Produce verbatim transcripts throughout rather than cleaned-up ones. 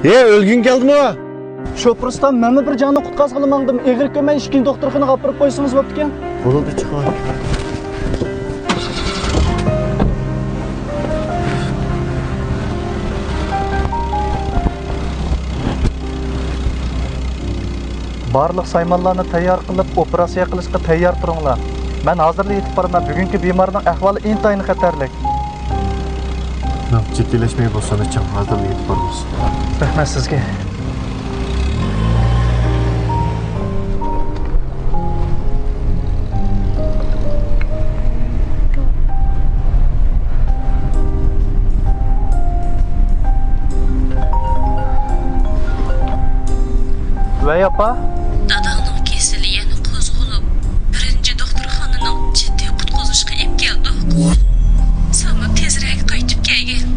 ئە، ئۆلگۈڭ كەلدىمۇ؟ شوپۇر ئۇستام، مەنمۇ بىر جاننى قۇتقازغىلى ماڭدىم. ئېغىر كۆرمەي ئىككىنچى دوختۇرخانىغا ئاپىرىپ قويسىڭىز بوپتىكەن. بولىدۇ، چىقىڭ. بارلىق سايمانلارنى تەييار قىلىپ، ئوپېراتسىيە قىلىشقا تەييار تۇرۇڭلار. مەن ھازىرلا يېتىپ بارىمەن. بۈگۈنكى بىمارنىڭ ئەھۋالى ئىنتايىن خەتەرلىك. ناق جىددىيلەشمەي بولسىلا چىڭ ھازىرلا يېتىپ بارىمىز. رەھمەت سىزگە. ۋەي ئاپا. داداڭنىڭ كېسىلى يەنە قوزغىلىپ، بىرىنچى دوختۇرخانىنىڭ جىددىي قۇتقۇزۇشقا ئېلىپ كەلدۇق. سەنمۇ تېزرەك قايتىپ كەلگىن.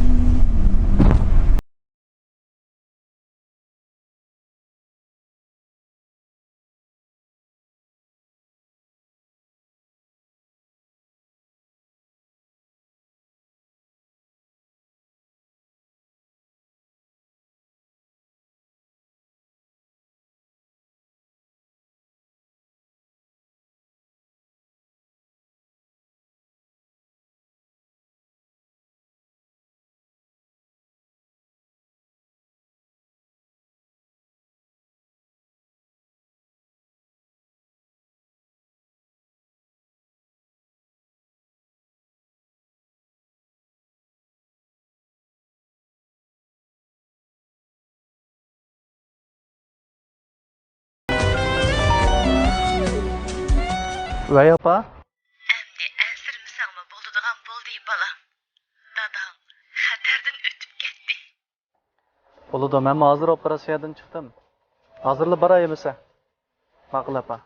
ۋەي ئاپا. ئەمدى ئەنسىرىمىسەڭمۇ بولىدىغان بولدى، بالام. داداڭ خەتەردىن ئۆتۈپ كەتتى. بولىدۇ، مەنمۇ ھازىر ئوپېراتسىيەدىن چىقتىم. ھازىرلا باراي ئەمىسە. ماقۇل، ئاپا.